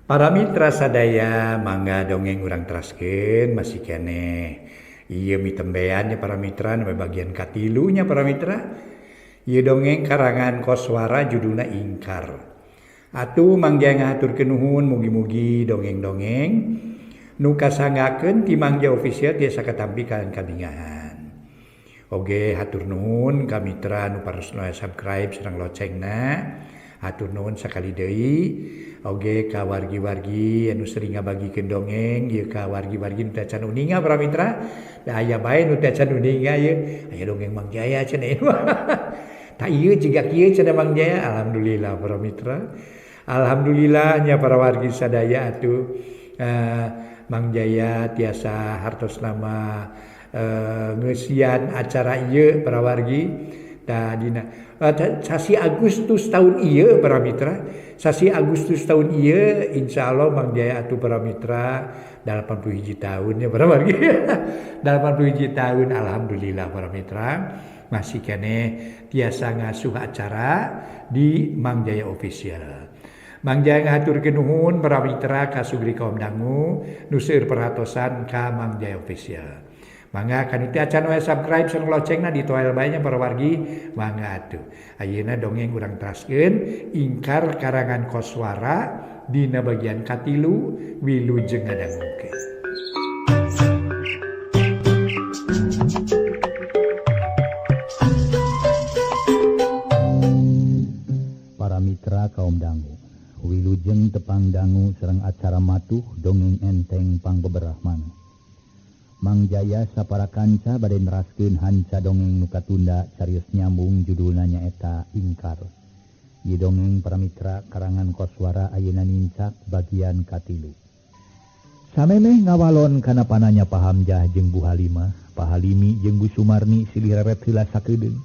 Para mitra sadaya mangga dongeng urang teraskeun masih keneh. Ieu mitembean nya para mitra nu bagian katilu nya para mitra. Ieu dongeng karangan Koswara judulna Ingkar. Atuh Mang Jaya ngahaturkeun nuhun mugi-mugi dongeng-dongeng nu kasanggakeun ti Mang Jaya Official tiasa katampi kalian kabingahan. Oge hatur nuhun ka mitra nu paros subscribe sareng locengna. Hatur nuhun sakali deui. Oge ka wargi-wargi anu sering ngabagikeun dongeng ieu ka wargi-wargi nu teu acan uninga para mitra. Da aya bae nu teu acan uninga ieu. Aya dongeng Mang Jaya cenah ieu. Tah ieu jiga kieu cenah Mang Jaya. Alhamdulillah para mitra. Alhamdulillah nya para wargi sadaya atuh Mang Jaya tiasa hartos nama ngeusian acara ieu para wargi. Tah dina sasi Agustus tahun ieu para mitra, sasi Agustus tahun ieu insyaallah Mang Jaya atuh para mitra 81 tahun ya para wargi. 81 tahun alhamdulillah para mitra masih keneh tiasa ngasuh acara di Mang Jaya Official. Mang Jaya ngahaturkeun nuhun para mitra ka Sugri kaum dangu nu seueur perhatosan ka Mang Jaya Official. Mangga kanu teu acan we subscribe sareng locengna ditoel bae nya para wargi. Mangga atuh. Ayeuna dongeng urang teraskeun Ingkar karangan Koswara dina bagian katilu wilujeng ngadangukeun. Para mitra kaum dangu, wilujeng tepang dangu sareng acara matuh dongeng enteng pangbeberah maneh. Mang Jaya sapara kanca bade neraskeun hanca dongeng nu katunda carios nyambung judulna nyaeta Ingkar. Ieu dongeng para mitra karangan Koswara ayeuna nincak bagian katilu. Samemeh ngawalon kana pananya Pak Hamzah jeung Bu Halimah, Pak Halimi jeung Bu Sumarni silih reret heula sakedeung.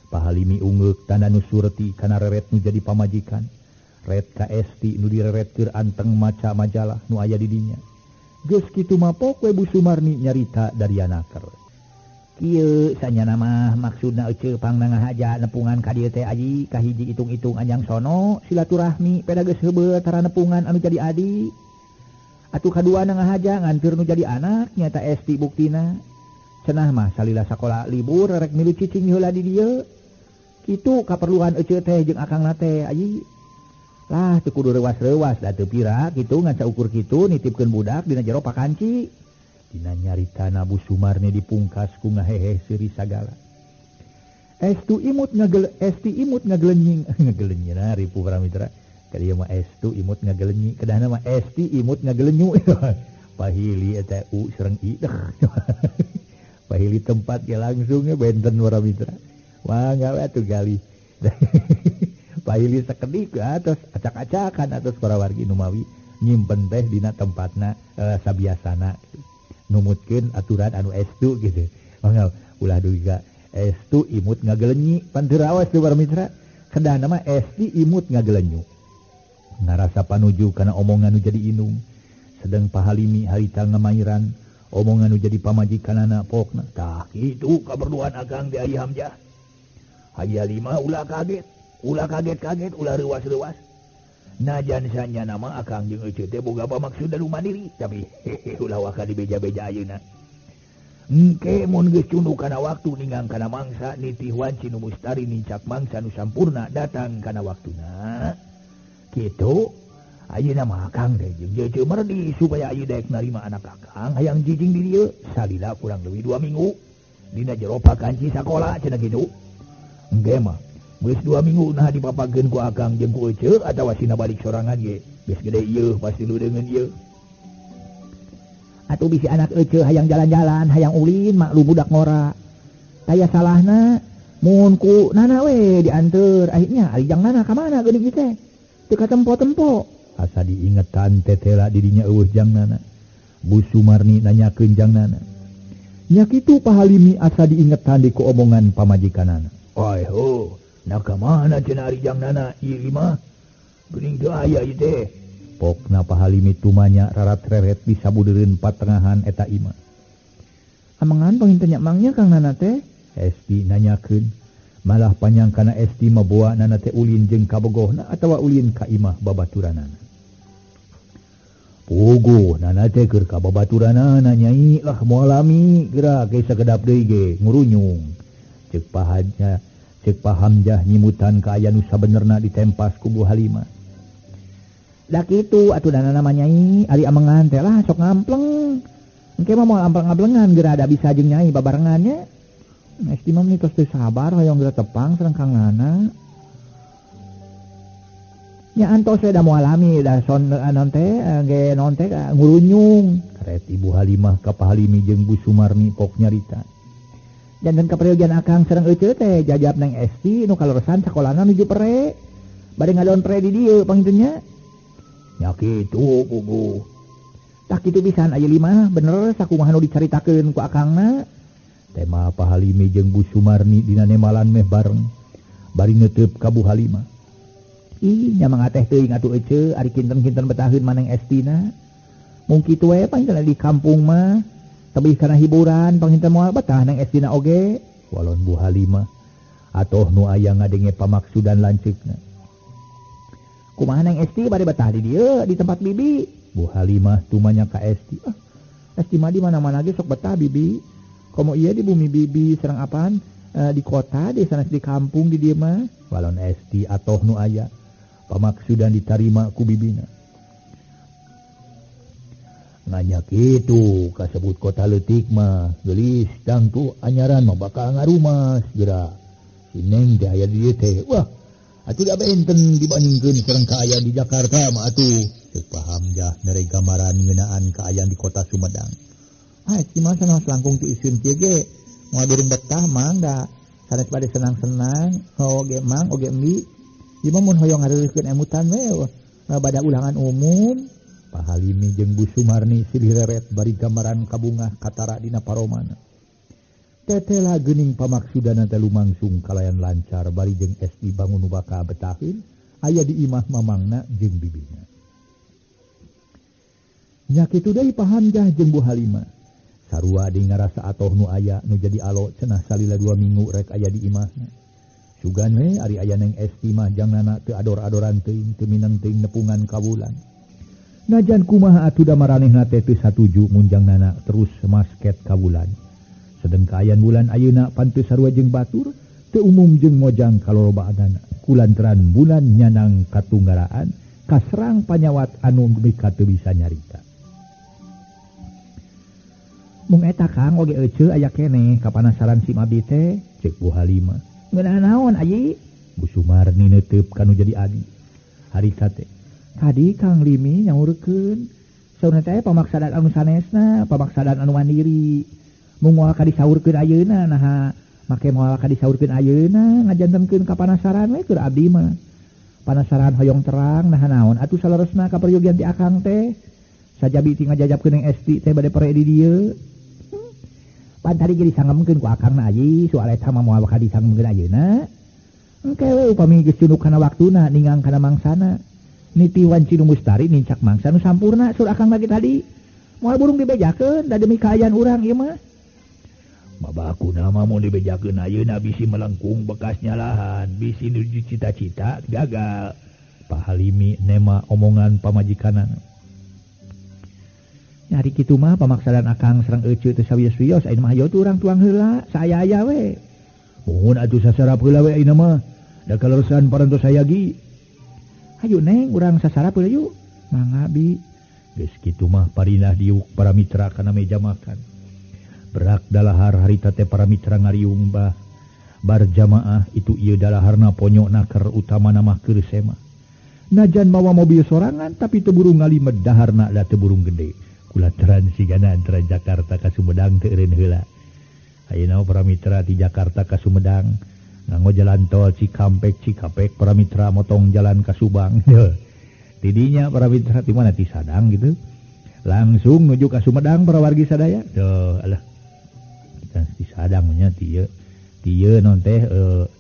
Pak Halimi ungeuk tanda nu surti kana reret nu jadi pamajikan. Ret ka Esti nu direret keur anteng maca majalah nu aya di dinya. Geus kitu mah pok we Bu Sumarni nyarita dari anaker. Kieu sanyana mah maksudna eceu pangna ngahaja nepungan ka dieu teh aji kahiji itung-itung anjang sono silaturahmi peda geus heubeul tara nepungan anu jadi adi. Atuh kaduana ngahaja nganteur nu jadi anak nyata Esti buktina. Cenah mah salila sakola libur rek milu cicing heula di dieu. Kitu kaperluan eceu teh jeung akangna teh aji. Lah teu kudu reuwas-reuwas da teu pira kitu ngan saukur kitu nitipkeun budak dina jero pakanci. Dina nyaritana Bu Sumarni dipungkas ku ngahehe seuri sagala. Estu imut ngagel Esti imut ngagelenying ngagelenyina ripu para mitra. Ka dieu mah estu imut ngagelenyi kedahna mah Esti imut ngagelenyu. Pahili eta u sareng i. Pahili tempat ge langsung benten para mitra. Mangga we atuh gali. Pahili sakedik atos acak-acakan atos para wargi numawi nyimpen teh dina tempatna sabiasana numutkeun aturan anu estu gitu. Mangga ulah dugi ka estu imut ngagelenyi pan teu raos teu para mitra. Kedahna mah Esti imut ngagelenyu. Ngarasa panuju kana omongan nu jadi inung. Sedang Pak Halimi harita ngamairan omongan nu jadi pamajikanana pokna. Tah kitu kaperluan akang di Ayi Hamzah. Haji Halimah ulah kaget. Ulah kaget-kaget, ulah reuwas-reuwas. Najan sanyana mah akang jeung eceu teh boga pamaksud anu mandiri, tapi hehe ulah waka dibeja-beja ayeuna. Engke mun geus cunduk kana waktu ninggang kana mangsa nitih wanci nu mustari nincak mangsa nu sampurna datang kana waktuna. Kitu ayeuna mah akang teh jeung eceu merdi supaya ayeuna daek narima anak akang hayang jijing di dieu salila kurang leuwih 2 minggu dina jero pakanci sakola cenah kitu. Engke mah geus 2 minggu nah dipapakeun ku akang jeung ku eceu atawa sina balik sorangan ge geus gede ieu pasti lu deungeun ieu. Atuh bisi anak eceu hayang jalan-jalan hayang ulin maklum budak ngora. Taya salahna mun ku nana we dianteur akhirnya ari jang nana ka mana geuning ieu teh teu katempo-tempo. Asa diingetan tetela di dinya eueuh jang nana. Bu Sumarni nanyakeun jang nana. Nya kitu Pak Halimi asa diingetan di ku omongan pamajikanana. Oi ho. Nah ka mana cenah ari jang nana ieu mah geuning teu aya ieu teh. Pokna Pak Halimi tumanya rarat-reret di sabudereun patengahan eta imah. Amangan panginten nya mangnya Kang Nana teh? Esti nanyakeun. Malah panyangkana Esti mah boa nana teh ulin jeung kabogohna atawa ulin ka imah babaturanana. Puguh nana teh keur ka babaturanana nyai lah moal lami geura ge sakedap deui ge ngurunyung. Ceuk pahadnya ceuk Pak Hamzah nyimutan ka aya nu sabenerna ditempas ku Bu Halimah. Da kitu atuh danana mah nyai ari amengan teh lah sok ngampleng. Engke mah moal ampleng-amplengan geura da bisa jeung nyai babarengan nya. Esti mah tos teu sabar hoyong geura tepang sareng Kang Nana. Nya antos we da moal lami da son anon teh ge non teh ngurunyung. Karet Ibu Halimah ka Pak Halimi jeung Bu Sumarni pok nyarita. Janten kaperyogian akang sareng eceu teh jajab Neng Esti nu kaleresan sakolana nuju pere. Bade ngadon pere di dieu panginten nya. Nya kitu puguh. Tah kitu pisan aya lima bener sakumaha nu dicaritakeun ku akangna. Tema Pak Halimi jeung Bu Sumarni dina nemalan meh bareng bari neuteub ka Bu Halimah. Ih nya mangateh teuing atuh eceu ari kinten-kinten betaheun maneng Estina. Mung kitu we panginten di kampung mah tebih kana hiburan panginten moal betah Neng Estina oge. Walon Bu Halimah atoh nu aya ngadenge pamaksudan lanceukna. Kumaha Neng Esti bade betah di dieu di tempat bibi? Bu Halimah tumanya ka Esti. Ah, Esti mah di mana-mana ge sok betah bibi. Komo ieu di bumi bibi sareng apaan di kota di sanes di kampung di dieu mah. Walon Esti atoh nu aya pamaksudan ditarima ku bibina. Nanya kitu kasebut kota leutik mah geulis tangtu anyaran mah bakal ngarumas geura. Si Neng teh aya di dieu teh. Wah, atuh da benten dibandingkeun sareng kaayaan di Jakarta mah atuh. Ceuk Pak Hamzah mere gambaran ngeunaan kaayaan di kota Sumedang. Ah, si mah sanes langkung ti iseun kieu ge. Moal burung betah mang da sanes bade senang-senang, oge mang oge embi. Ieu mah mun hoyong ngareureuskeun emutan we bada ulangan umum. Pak Halimi jeung Bu Sumarni silih reret bari gambaran kabungah katara dina paromana. Tetela geuning pamaksudana teh lumangsung kalayan lancar bari jeung Esti bangun nu bakal betaheun aya di imah mamangna jeung bibina. Nya kitu deui Pak Hamzah jeung Bu Halimah. Sarua deui ngarasa atoh nu aya nu jadi alo cenah salila 2 minggu rek aya di imahna. Sugan we ari aya Neng Esti mah jangnana teu ador-adoran teuing teu mineng teuing nepungan ka bulan. Najan kumaha atuh da maranehna teh teu satuju mun jangnana terus masket ka bulan. Sedeng kaayaan bulan ayeuna pan teu sarua jeung batur, teu umum jeung mojang kalolobaanana. Kulantaran bulan nyanang katunggaraan, kaserang panyawat anu mika teu bisa nyarita. Mung eta Kang oge eceu aya keneh kapanasaran si Mabi teh, ceuk Bu Halimah. Ngeunah naon ayi? Bu Sumarni neuteub kanu jadi adi. Harita teh tadi Kang Limi nyaurkeun saurna teh pamaksadan anu sanesna, pamaksadan anu mandiri. Mung moal ka disaurkeun ayeuna naha make moal ka disaurkeun ayeuna ngajantenkeun ka panasaran we keur abdi mah. Panasaran hoyong terang naha naon atuh saleresna ka peryogian ti akang teh. Sajabi ti ngajajabkeun Neng Esti teh bade pere di dieu. Pan tadi ge disangemkeun ku akangna ayi, soal eta mah moal ka disangemkeun ayeuna. Engke we upami geus cunduk kana waktuna ningang kana mangsana. Niti wanci nu mustari nincak mangsa nu sampurna sur akang lagi tadi. Moal burung dibejakeun da demi kaayaan urang ieu mah. Babaku nama mun dibejakeun ayeuna bisi melengkung bekas nyalahan, bisi nuju cita-cita gagal. Pak Halimi nema omongan pamajikanana. Nyari kitu mah pamaksadan akang sareng eceu teu sawios-wios ayeuna mah hayo tuh urang tuang heula saaya-aya we. Muhun atuh sasarap heula we ayeuna mah. Da kaleresan parantos sayagi. Hayu Neng urang sasarap heula yuk. Mangga bi. Geus kitu mah parinah diuk para mitra kana meja makan. Berak dalahar harita teh para mitra ngariung bah. Bar jamaah itu ieu dalaharna ponyok naker utamana mah keur sema. Najan mawa mobil sorangan tapi teu burung ngalimed daharna da teu burung gede. Kulantaran sigana antara Jakarta ka Sumedang teu eureun heula. Ayeuna para mitra di Jakarta ka Sumedang nganggo jalan tol Cikampek Cikapek para mitra motong jalan ka Subang. Tidinya para mitra di mana ti Sadang gitu. Langsung nuju ka Sumedang para wargi sadaya. Tuh alah. Di Sadang nya ti ieu. Ti ieu non teh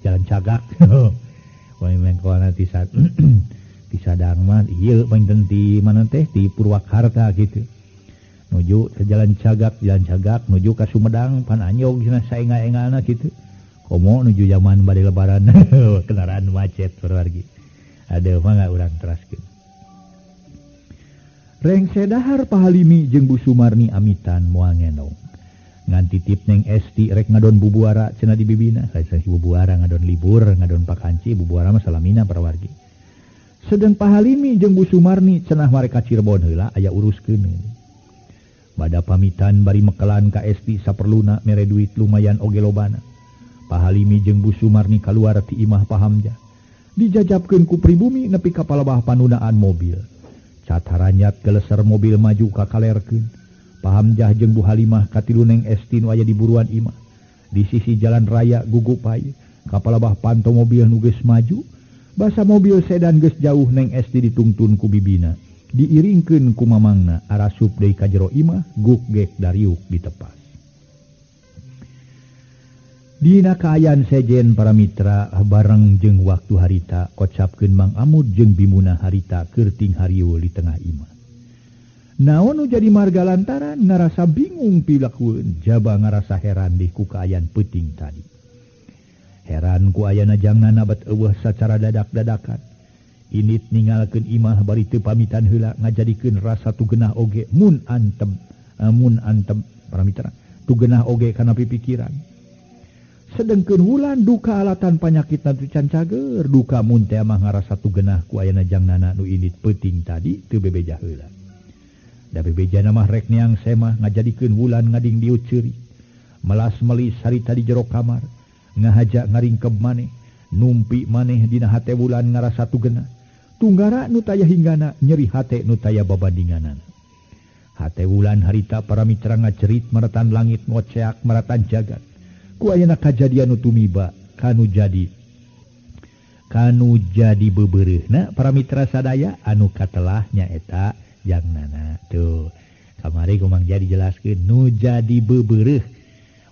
jalan Cagak. Wah mengkoana ti ti Sadang mah ieu panginten ti mana teh ti Purwakarta gitu. Nuju ke jalan Cagak nuju ka Sumedang pan anyog cenah saengal-engalna kitu. Komo nuju zaman bade lebaran kendaraan macet perwargi. Aduh mangga urang teraskeun. Rengse dahar Pahalimi jeung Bu Sumarni amitan moal ngenong. Ngan titip Neng Esti rek ngadon bubuara cenah di bibina. Sae bubuara ngadon libur, ngadon pakanci, bubuara mah salamina para wargi. Sedeng Pahalimi jeung Bu Sumarni cenah mareka Cirebon heula aya uruskeun. Bada pamitan bari mekelan ka Esti saperluna mere duit lumayan oge lobana. Pahalimi jeung Bu Sumarni kaluar ti imah Pak Hamzah. Dijajabkeun ku pribumi nepi ka palebah panundaan mobil. Cataranyat geleser mobil maju ka kalerkeun. Pak Hamzah jeung Bu Halimah katilu Neng Esti nu aya di buruan imah. Di sisi jalan raya gugupai ka palebah panto mobil nu geus maju. Basa mobil sedan geus jauh Neng Esti ditungtun ku bibina. Diiringkeun ku mamangna arasup deui ka jero imah guk gek dariuk ditepas. Dina kaayaan sejen para mitra bareng jeung waktu harita kocapkeun Mang Amud jeung Bimunah harita keur tinghariul di tengah imah. Naon nu jadi marga lantaran ngarasa bingung pilakueun jaba ngarasa heran di ku kaayaan peuting tadi. Heran ku ayana jangnana bat eueuh sacara dadak-dadakan. Init ningalkeun imah bari teu pamitan heula ngajadikeun rasa tugenah oge mun antem para mitra tugenah oge kana pipikiran. Sedengkeun wulan duka alatan panyakitna teu can cager duka mun teh mah ngarasa tugenah ku ayana jangnana nu init peuting tadi teu bebeja heula. Da bebejana mah rek neang semah ngajadikeun wulan ngading diut ceurik. Melas-melis harita di jero kamar ngahaja ngaringkeb maneh numpi maneh dina hate wulan ngarasa tugenah. Tunggara nu taya hinggana nyeri hate nu taya babandinganan. Hate wulan harita para mitra ngacerit maratan langit ngoceak maratan jagat. Ku ayana kajadian nu tumiba kanu jadi bebereuhna para mitra sadaya anu katelah nyaeta jangnana. Tuh kamari kumang jadi jelaskeun nu jadi bebereuh.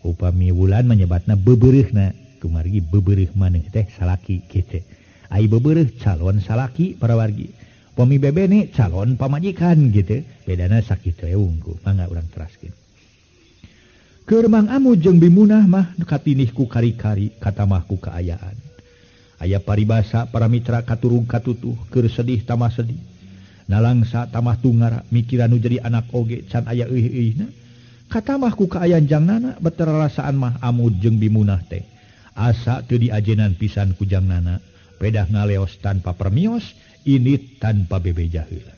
Upami wulan menyebatna bebereuhna kumargi bebereuh maneh teh salaki kitu. Ai bebereuh calon salaki para wargi. Pami bebene calon pamajikan gitu. Bedana sakitu we wungku. Mangga urang teraskeun. Keur Mang Amud jeung Bimunah mah katinih ku kari-kari katamah ku kaayaan. Aya paribasa para mitra katurung katutuh keur sedih tamah sedih. Nalangsa tamah tungara mikiran nu jadi anak oge can aya euih-euihna. Katamah ku kaayaan jangnana beterarasaan mah Amud jeung Bimunah teh. Asa teu diajenan pisan ku jangnana. Pedah ngaleos tanpa permios, init tanpa bebeja heula.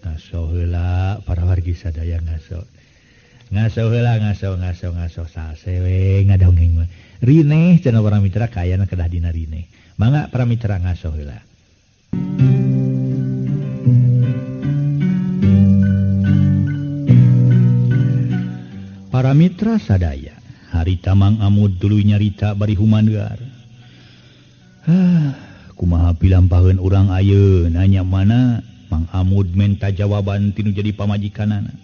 Ngaso heula para wargi sadaya ngaso. Ngaso heula ngaso sase we ngadongeng mah. Rineh cenah para mitra kaayana kedah dina rineh. Mangga para mitra ngaso heula. Para mitra sadaya, harita Mang Amud tuluy nyarita bari humandear. Kumaha pilampaheun urang ayeuna nya mana Mang Amud menta jawaban tinu jadi pamajikanana.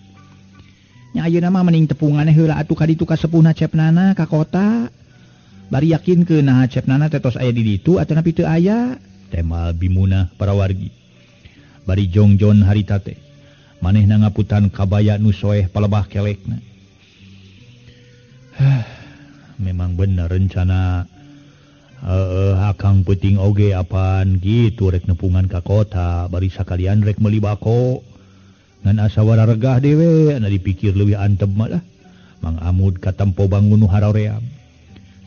Nya ayeuna mah mending tepungan heula atuh ka ditu ka sepuhna cepnana ka kota. Bari yakinkeun naha cepnana teh tos aya di ditu atanapi teu aya. Temal Bimunah para wargi. Bari jongjon harita teh. Manehna ngaputan kabaya nu soeh palebah kelekna. Memang bener rencana akang peuting oge apaan gitu rek nepungan ka kota bari sakalian rek meuli bako ngan asa wararegah dewe na dipikir leuwih antep mah lah. Mang Amud katempo bangun nu haroream.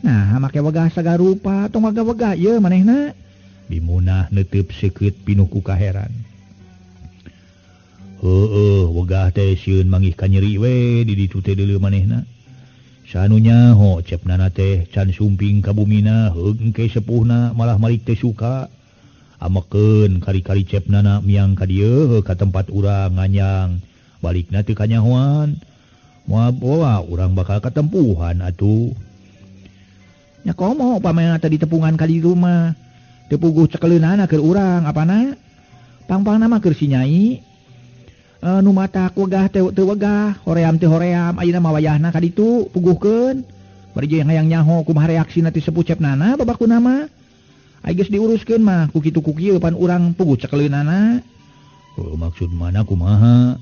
Nah make wegah sagarupa tong wegah-wegah ieu manehna. Bimunah neuteub seukeut pinuh ku kaheran. Heueuh wegah teh sieun manggih ka nyeri we di ditu teh deuleu manehna. Sanu nyaho cepnana teh can sumping ka bumina heug engke sepuhna malah malik teh suka. Amekeun kari-kari cepnana miang ka dieu ka tempat urang nganyang balikna teu kanyahoan. Moal bawa urang bakal katempuhan atuh. Nya komo pamana tadi tepungan ka di rumah. Teu puguh cekeleunana keur urang apana? Pang-pangna mah keur si nyai. Nu mata wegah teh teu wegah, hoream teh hoream, ayeuna mah wayahna ka ditu puguhkeun. Bari jeung hayang nyaho kumaha reaksina ti sepuh cepnana babakuna mah. Ai geus diuruskeun mah ku kitu ku kieu pan urang puguh cekeleunana. Oh, maksud mana kumaha?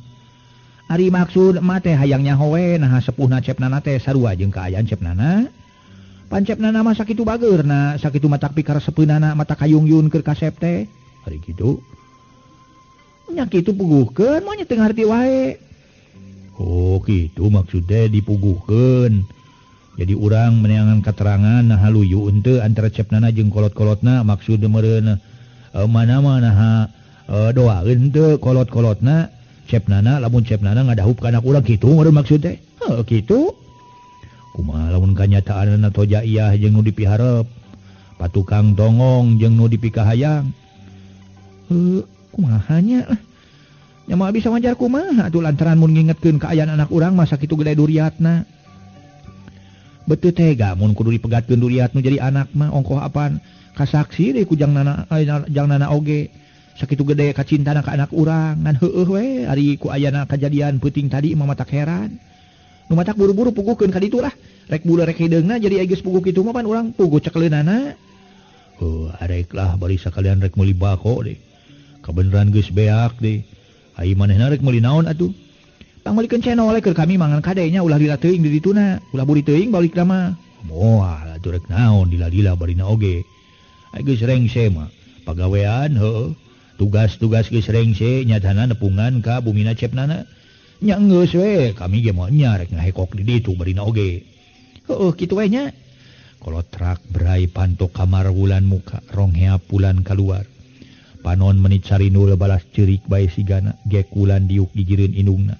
Ari maksud mah teh hayang nyaho we naha sepuhna cepnana teh sarua jeung kaayaan cepnana. Pan cepnana mah sakitu bageurna, sakitu matak pikaresepeunana mata kayungyun keur kasep teh. Ari kitu. Nya kitu puguhkeun moal nya teu ngarti wae. Oh kitu maksudnya dipuguhkeun. Jadi urang meneangan keterangan nah luyu henteu antara cepnana jeung kolot-kolotna maksud meureun mana mah naha doaeun teu kolot-kolotna cepnana lamun cepnana ngadahup ka anak urang kitu meureun maksud teh. Heuh kitu. Kumaha lamun kanyataanna tojaiyah jeung nu dipiharep, patukang tongong jeung nu dipikahayang. Heuh kumaha nya lah. Nya moal bisa wajar kumaha atuh lantaran mun ngingetkeun kaayaan anak urang mah sakitu gede duriatna. Betul tega mun kudu dipegatkeun duriat nu jadi anak mah ongkoh apaan kasaksi deui ku jang nana jang nana oge sakitu gede kacintana ka anak urang ngan heueuh we ari ku ayana kajadian peuting tadi mah matak heran. Nu matak buru-buru puguhkeun ka ditu lah rek bulu rek hideungna jadi geus puguh kitu mah pan urang puguh cekeleunana. Heuh arek lah bari sakalian rek meuli bako deh. Kabeneran geus beak deh. Ai manehna rek meuli naon atuh? Pangmeulikeun channel keur kami mangan kadenya ulah lila teuing di dituna, ulah buri teuing balik mah. Moal atuh rek naon lila-lila barina oge. Ai geus rengse mah pagawean heuh, tugas-tugas geus rengse nyatana nepungan ka bumina cepnana. Nya geus we kami ge moal nya rek ngahekok di ditu barina oge. Heueuh kitu we nya. Kolotrak berai pantok kamar wulan muka rongheap wulan kaluar. Panon menit sarinul balas ceurik bae sigana gek wulan diuk gigireun indungna.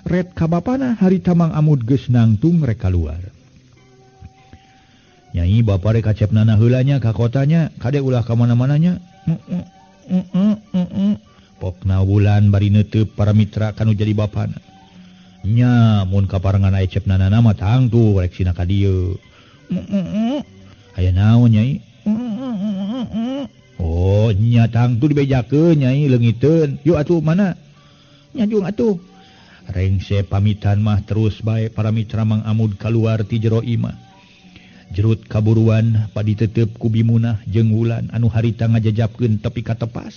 Red ka bapana harita Mang Amud geus nangtung rek kaluar. Nyai bapa rek kacepnana heula nya ka kotanya, kade ulah ka mana-mananya. Pokna wulan bari neuteup para mitra kanu jadi bapana. Nya mun kaparengan aya cepnana mah tangtu rek sina ka dieu. Aya naon nyai? Oh nya tangtu dibejakeun nyai leungiteun. Yuk atuh mana? Nya jung atuh. Rengse pamitan mah terus bae para mitra Mang Amud kaluar ti jero imah. Jerut kaburuan padi tetep ku Bimunah jeung Wulan anu harita ngajajapkeun tepi ka tepas.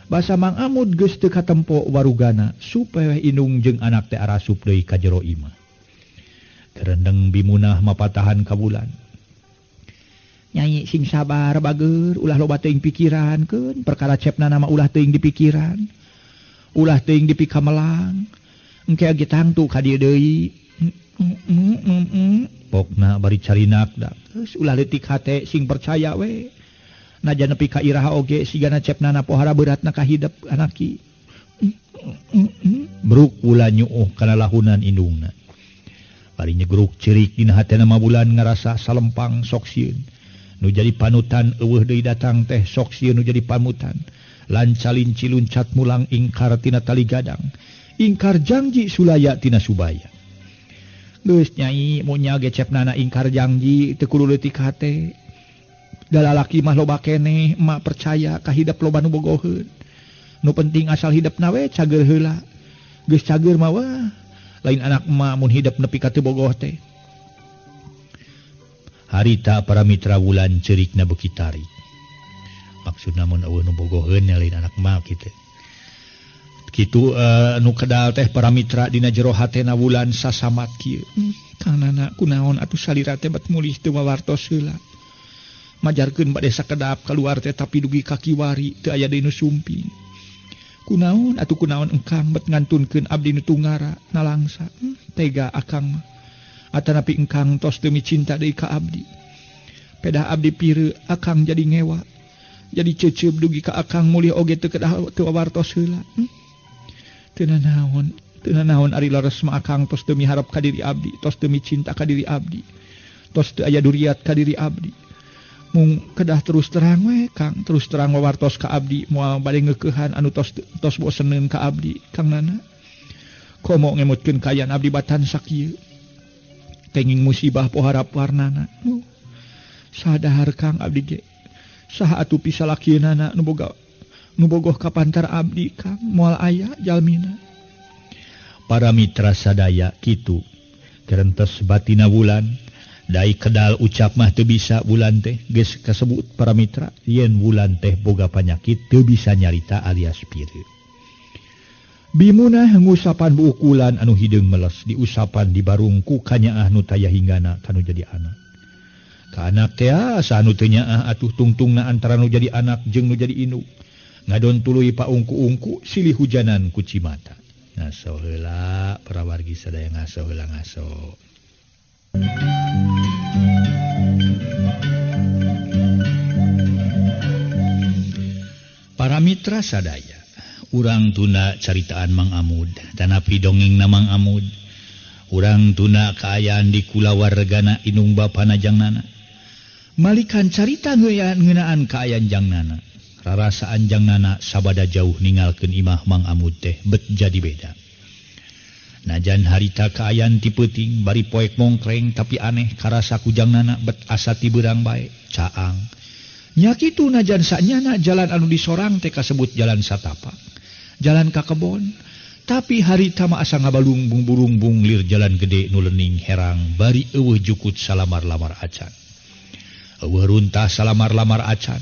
Basa Mang Amud geus teu katempo warugana supaya indung jeung anak teh arasup deui ka jero imah. Kerendeng Bimunah mapatahan ka Wulan. Nyai sing sabar bager ulah loba teuing pikiran keun perkara cepna mah ulah teuing dipikiran. Ulah teuing dipikamelang. Engke ge tangtu ka dieu deui. Pokna bari carinak da. Geus ulah leutik hate sing percaya we. Najan nepi ka iraha oge sigana cepnana pohara beratna ka hidep anaki. Bruk ulah nyuuh kana lahunan indungna. Bari nyegruk ceurik dina hatena mah bulan ngarasa salempang sok sieun. Nu jadi panutan eueuh deui datang teh sok sieun nu jadi pamutan. Lancalinci luncat mulang ingkar tina tali gadang. Ingkar janji sulaya tina subaya. Geus nyai mun nya ge cepnana ingkar janji teu kudu leutik hate. Da lalaki mah loba keneh emak percaya ka hidep loba nu bogoheun. Nu penting asal hidepna we cager heula. Geus cager mah wah lain anak emak mun hidep nepi ka teu bogoh teh. Harita para mitra wulan ceurikna beuki tarik. Maksudna mun eueuh nu bogoheun lain anak emak kitu. Kitu nu kedal teh para mitra dina jero hatena wulan sasamat kieu. Kang Nana kunaon atuh salira teh bet mulih teu wawartos heula. Majarkeun bade sakedap kaluar teh tapi dugi ka kiwari teu aya deui nu sumping. Kunaon atuh kunaon engkang bet ngantunkeun abdi nu tunggara nalangsa. Tega akang mah. Atanapi engkang tos teu micinta deui ka abdi. Pedah abdi pireuk akang jadi ngewa. Jadi ceceup dugi ka akang mulih oge teu kedah teu wawartos heula. Teu nanaon ari leres mah akang tos teu miharep ka diri abdi, tos teu micinta ka diri abdi, tos teu aya duriat ka diri abdi. Mung kedah terus terang we Kang, terus terang wawartos ka abdi, moal bade ngeukehan anu tos tos boseneun ka abdi, Kang Nana. Komo ngemutkeun kaayaan abdi batan sakieu. Kenging musibah poharap warnana. Sadahar Kang abdi ge. Saha atuh pisalakieunana nu boga nu bogoh ka pantar abdi Kang, moal aya jalmina. Para mitra sadaya kitu kerentes batina wulan dai kedal ucap mah teu bisa wulan teh geus kasebut para mitra yen wulan teh boga panyakit teu bisa nyarita alias pireuk. Bimunah ngusapan buukulan anu hideung meles diusapan di barung ku kanyaah nu taya hinggana kanu jadi anak. Ka anak teh asa anu teu nyaah atuh tungtungna antara nu jadi anak jeung nu jadi induk. Ngadon tuluy paungku-ungku silih hujanan ku cimata. Ngaso heula para wargi sadaya ngaso heula ngaso. Para mitra sadaya, urang tunda caritaan Mang Amud, tanapi dongengna Mang Amud. Urang tunda kaayaan di kulawargana indung bapana jangnana. Malikan carita ngeunaan kaayaan jangnana. Rarasaan jangnana sabada jauh ningalkeun imah Mang Amud teh bet jadi beda. Najan harita kaayaan ti peuting bari poek mongkreng tapi aneh karasa ku jangnana bet asa ti beurang bae, caang. Nya kitu najan sanyana jalan anu disorang teh kasebut jalan satapak, jalan ka kebon, tapi harita mah asa ngabalungbung burungbung lir jalan gede nu lening herang bari eueuh jukut salamar-lamar acan. Eueuh runtah salamar-lamar acan.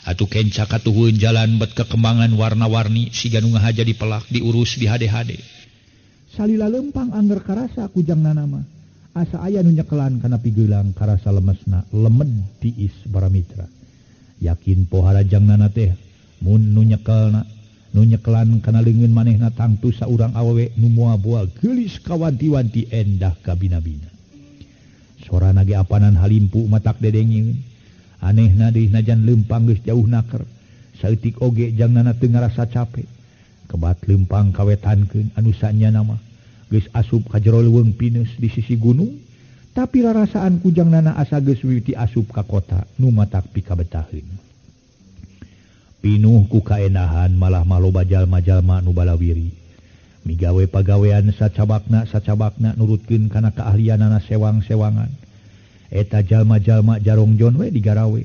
Atuh kenca katuhun jalan bet kekembangan warna-warni siga nu ngahaja dipelak diurus di hade-hade. Salila lempang angger karasa ku jangnana mah. Asa aya nu nyekelan kana pigeulang karasa lemesna lemed tiis baramitra. Yakin pohara jangnana teh mun nu nyekelna nu nyekelan kana leungeun manehna tangtu saurang awewe nu moa-boa geulis kawanti-wanti endah kabina-bina. Sorana ge apanan halimpu matak dedengieun. Anehna deui najan lempang geus jauh naker. Saeutik oge jangnana teu ngarasa capek. Kebat lempang kawetankeun anu sanyana mah geus asup ka jero leuweung pinus di sisi gunung. Tapi rarasaan ku jangnana asa geus wiwiti asup ka kota nu matak pikabetaheun. Pinuh ku kaenahan malah maloba jalma-jalma nu balawiri. Migawe pagawean sacabakna nurutkeun kana kaahlianana sewang-sewangan. Eta jalma-jalma jarongjon we digarawe.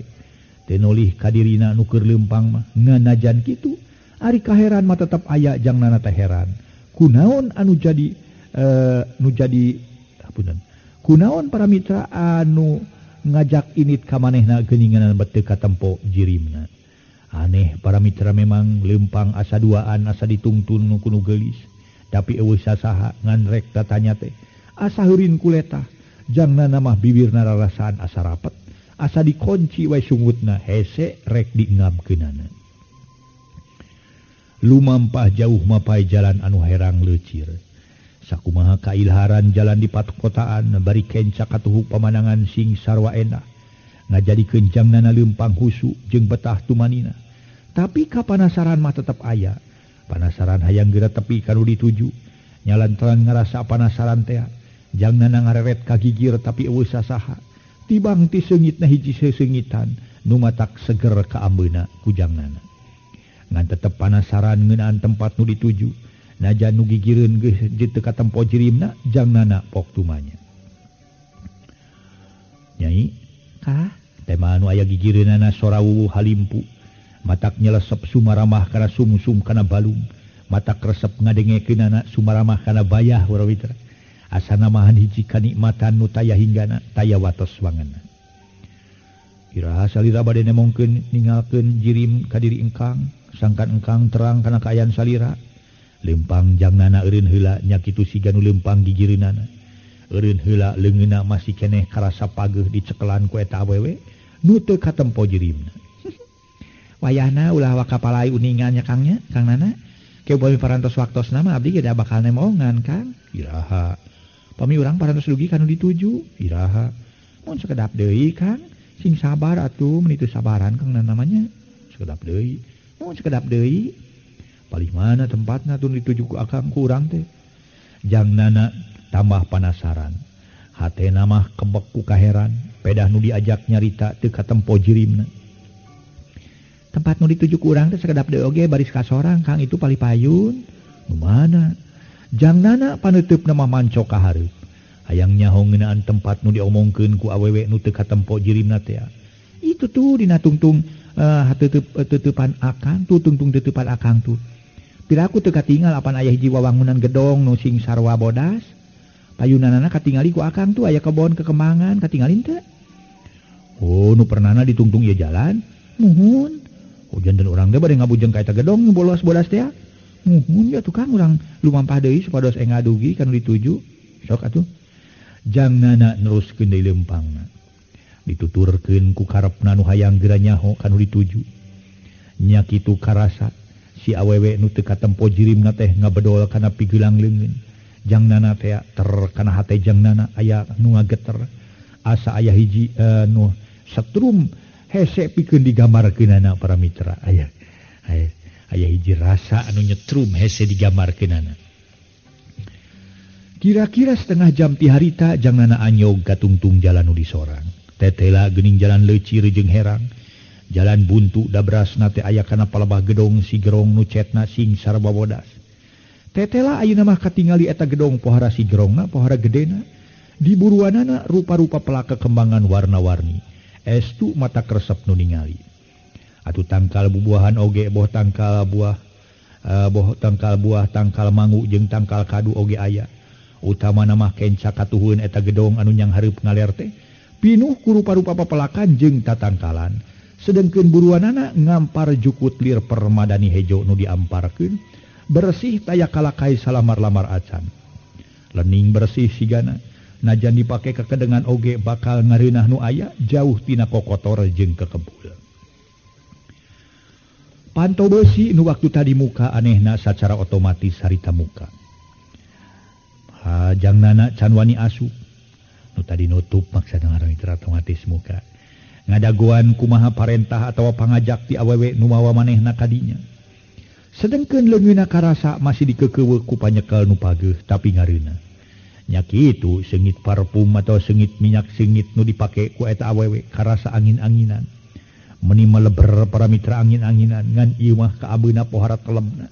Teu nolih ka dirina nu keur leumpang mah ngan najan kitu ari kaheran mah tetep aya jangnana teh heran. Kunaon anu jadi nu jadi hapunten. Kunaon para mitra anu ngajak init ka manehna geuningan bet teu katempo jirimna. Aneh para mitra memang lempang asa duaan asa ditungtun nu kuno geulis. Tapi eueuh sasaha ngan rek tatanya teh asa heurin kuletah. Jangnana mah bibirna rarasaan asa rapet, asa dikunci wae sungutna hese rek diengabkeunana. Lumampah jauh mapai jalan anu herang leucir. Sakumaha kailharan jalan di patkotaan bari kenca katuhu pamandangan sing sarwa endah. Ngajadikeun jangnana leumpang husu jeung betah tumanina. Tapi kapanasaran mah tetep aya. Panasaran hayang geura tepi ka nu dituju. Nyalantaran ngarasa panasaran teh. Jangnana ngareret ka gigir tapi eueuh sasaha. Tibang ti seungitna hiji seseungitan nu matak seger ka ambeuna ku jangnana. Ngan tetep panasaran ngeunaan tempat nu dituju. Najan nu gigireun geus teu katempo jirimna jangnana pok tumanya. Nyai, kah tema anu aya gigireunana sora wuwuh halimpu. Matak nyelesep sumaramah kana sumsum kana balung. Matak resep ngadengekeunana sumaramah kana bayah warawitra. Asana mahan hiji kanikmatan nu taya hinggana taya watos wangenna. Iraha salira bade nemongkeun ningalkeun jirim ka diri engkang, sangkan engkang terang kana kaayaan salira. Lempang jangnana eureun heula nya kitu siga nu lempang gigireunana. Eureun heula leungeunna masih keneh karasa pageuh dicekelan ku eta awewe nu teu katempo jirimna. Wayahna ulah wakapalai uningan nya Kang nya, Kang Nana. Ke upami parantos waktosna mah abdi ge da bakal nemongan Kang. Iraha. Pami urang parantos dugi ka nu dituju. Iraha. Mun sakedap deui Kang, sing sabar atuh meuni teu sabaran Kang Nana mah nya. Sakedap deui. Mun sakedap deui. Palih mana tempatna tuh dituju ku akang ku urang teh. Jangnana tambah panasaran. Hatena mah kebek ku kaheran, pedah nu diajak nyarita teu katempo jirimna. Tempat nu dituju ku urang teh sakedap deui oge baris ka sorang Kang itu palih payun. Nu mana? Jangnana paneuteup mah mancok ka hareup. Hayang nyaho ngeunaan tempat nu diomongkeun ku awewe nu teu katempo jirimna teh. Itu tuh dina tungtung tutupan akang tuh tungtung tutupan akang tuh. Piraku teu katingal apan aya hiji wawangunan gedong nu sing sarwa bodas. Payunanana katingali ku akang tuh aya kebon kekembangan katingalin teu. Oh nu pernahna ditungtung ieu jalan. Muhun. Hujan dan urang teh bade ngabujeng ka eta gedong nu bolos-bolas teh. Muhun ya tukang urang lumampah deui supados enga dugi ka nu dituju. Sok atuh. Jangnana neruskeun deui leumpangna. Dituturkeun ku karepna nu hayang geura nyaho ka nu dituju. Nya kitu karasa si awewe nu teu katempo jirimna teh ngabedol kana pigelang leungeun. Jangnana teh ter kana hate jangnana aya nu ngageter. Asa aya hiji nu setrum hese pikeun digambarkeunana para mitra. Aya aya hiji rasa anu nyetrum hese digambarkeunana. Kira-kira setengah jam ti harita jangnana anyog katungtung jalan nu disorang. Tetela geuning jalan leucir jeung herang. Jalan buntu dabrasna teh aya kana palebah gedong si gerong nu cetna sing sarba bodas. Tetela ayeuna mah katingali eta gedong pohara si gerongna pohara gedena. Di buruanana rupa-rupa pelaka kembangan warna-warni. Estu mata kresep nu ningali. Atuh tangkal bubuahan oge boh tangkal buah tangkal buah tangkal mangu jeung tangkal kadu oge aya. Utamana mah kenca katuhun eta gedong anu nyang hareup ngaler teh pinuh ku rupa-rupa papelakan jeung tatangkalan. Sedengkeun buruanana ngampar jukut lir permadani hejo nu diamparkeun bersih taya kalakai salamar-lamar acan. Lening bersih sigana najan dipake kekedengan oge bakal ngareunah nu aya jauh tina kokotor jeung kekebul. Panto besi nu waktu tadi muka anehna sacara otomatis harita muka. Jangnana can wani asup nu tadi nutup maksana mitra otomatis muka. Ngadagoan kumaha parentah atawa pangajak ti awewe nu mawa manehna kadinya. Sedengkeun leungeunna karasa masih dikeukeuweuk ku panyekel nu pageuh tapi ngareunah. Nya kitu seungit parfum atau seungit minyak seungit nu dipake ku eta awewe karasa angin-anginan. Meni meleber para mitra angin-anginan ngan ieu mah kaabeuna pohara telebna.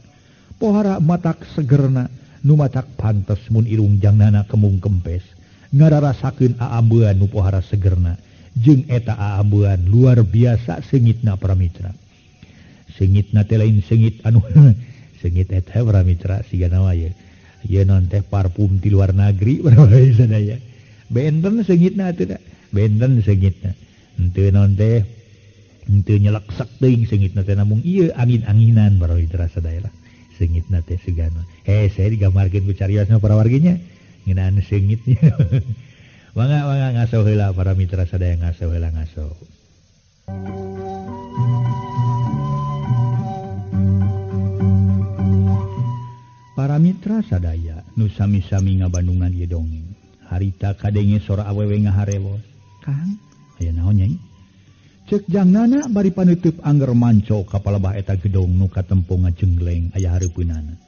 Pohara matak segerna nu matak pantes mun irung jangnana kemung kempes. Ngararasakeun aambean nu pohara segerna. Jeung eta aambean luar biasa seungitna para mitra. Seungitna teh lain seungit anu seungit eta para mitra sigana mah ye. Ieu non teh parfum ti luar negeri para sadaya. Benten seungitna atuh da. Benten seungitna. Henteu non teh henteu nyeleksek teuing seungitna teh namung ieu angin-anginan para mitra sadaya lah. Seungitna teh sigana. Hese digambarkeun ku cariosna para warginya ngeunaan seungitnya. Mangga mangga ngaso heula para mitra sadaya ngaso heula ngaso. Para mitra sadaya nu sami-sami ngabandungan ieu dongeng. Harita kadenge sora awewe ngaharewos. Kang, aya naon nyai? Ceuk jangnana bari paneuteub angger manco ka palebah eta gedong nu katempo ngajenggleng aya hareupeunana.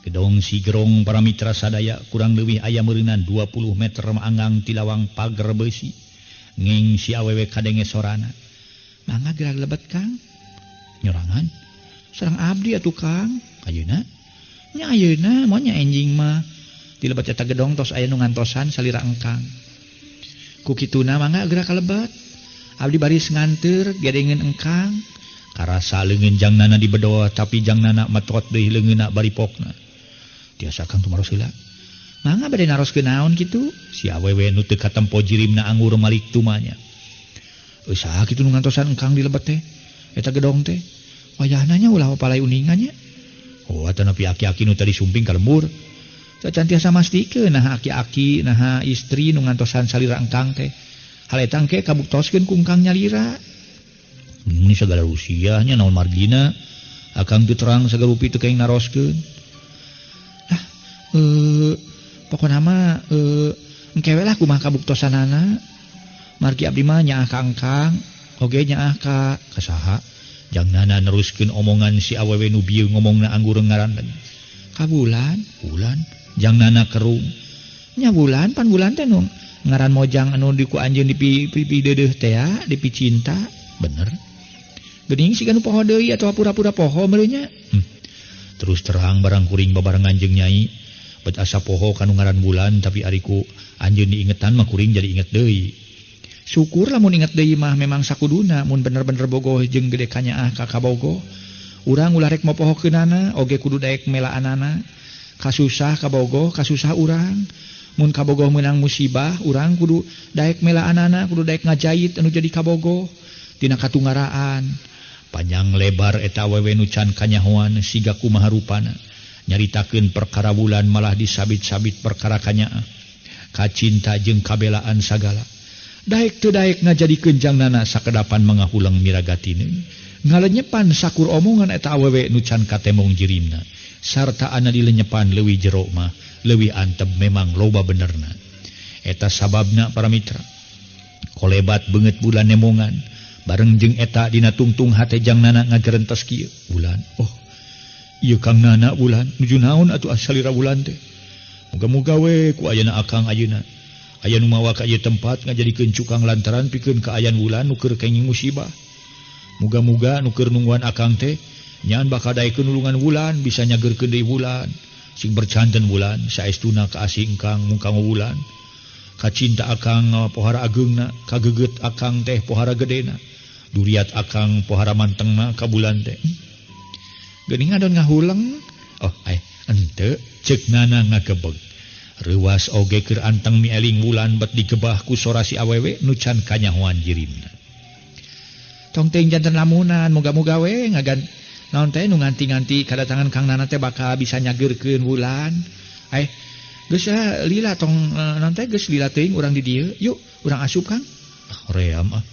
Gedong si gerong para mitra sadaya kurang leuwih aya meureunan 20 meter maanggang ti lawang pager beusi. Nging si awewe kadenge sorana. Mangga gerak lebet Kang. Nyorangan. Sareng abdi atuh Kang. Ayeuna? Nya ayeuna moal nya enjing mah. Di lebet eta gedong tos aya nu ngantosan salira engkang. Ku kituna mangga gerak kalebet. Abdi baris nganteur gedengeun engkang. Karasa leungeun jangnana dibedol tapi jangnana metot deui leungeunna bari pokna. Tiasa Kang tumaros heula. Mangga bade naroskeun naon kitu? Si awewe nu teu katempo jirimna anggur malik tumanya. Euy saha kitu nu ngantosan engkang di lebet teh? Eta gedong teh. Wayahna nya ulah palai uningan nya. Oh, atanapi aki-aki nu tadi sumping ka lembur. Sacan tiasa mastikeun naha aki-aki naha istri nu ngantosan salira engkang teh. Hal eta engke kabuktoskeun ku engkang nyalira. Ini sagala rusiahnya naon margina. Akang teu terang sagarupi teu kaing naroskeun. Pokona mah engke we lah kumaha kabuktosanana. Margi abdi mah nyaah ka engkang, oge nyaah ka saha. Jangnana neruskeun omongan si awewe nu bieu ngomongna anggur ngaran. Ka bulan, bulan jangnana kerung. Nya bulan pan bulan teh nu ngaran mojang anu di ku anjeun dipi deudeuh teh ya, dipicinta, bener. Geuning siga nu poho deui atawa pura-pura poho meureun nya. Terus terang barang kuring babarengan jeung nyai. Bet asa poho kanu ngaran bulan tapi ariku anjeun diingetan mah kuring jadi inget deui. Syukur lamun inget deui mah memang sakuduna mun bener-bener bogoh jeung gede kanyaah ka kabogoh. Urang ulah rek mopohokeunana oge kudu daek melaanana. Kasusah kabogoh, kasusah urang. Mun kabogoh meunang musibah, urang kudu daek melaanana, kudu daek ngajait anu jadi kabogoh tina katungaraan. Panjang lebar eta awewe nu can kanyahoan siga kumaha rupana. Nyaritakeun perkara bulan malah disabit-sabit perkara kanyaah. Kacinta jeung kabelaan sagala. Daek teu daek ngajadikeun jangnana sakedapan mangahulang miragatineun. Ngalenyepan sakur omongan eta awewe nu can katemong jirimna. Sarta ana dilenyepan leuwih jero mah, leuwih antep memang loba benerna. Eta sababna para mitra. Kolebat beungeut bulan nemongan, bareng jeung eta dina tungtung hate Jang Nana ngagerentes kieu. Bulan, oh ieu Kang Nana bulan, nuju naon atuh asalira bulan teh. Muga-muga we ku ayana akang ayeuna. Aya nu mawa ka ieu tempat ngajadikeun cukang lantaran pikeun kaayaan bulan nu keur kenging musibah. Muga-muga nu keur nungguan akang teh nyaan bakal daekeun nulungan bulan, bisa nyageurkeun deui bulan, sing bercanten bulan, saestuna ka asing kang mungkang bulan. Kacinta akang pohara ageungna, kageget akang teh pohara gedena, duriat akang pohara mantengna ka bulan teh. Geuning adon ngahuleng. Oh, henteu ceuk Nana ngagebeg. Reuwas oge keur anteng mieling bulan bet digebah ku sora si awewe nu can kanyahoan jirimna. Tong teuing janten lamunan, moga-moga we ngagan naon teh nu nganti-nganti kadatangan Kang Nana teh bakal bisa nyageurkeun bulan. Geus lila tong naon teh geus lila teuing urang di dieu. Yuk, urang asup Kang. Hoream ah.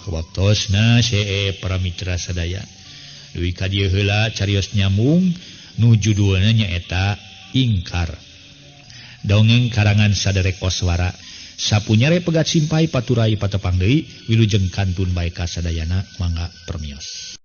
Waktosna see para mitra sadaya. Duwi ka dieu heula carios nyambung nu judulna nyaeta Ingkar. Dongeng karangan saderek Koswara. Sapunyare pegat simpai paturai patepang deui wilujeng kantun bae ka sadayana mangga permios.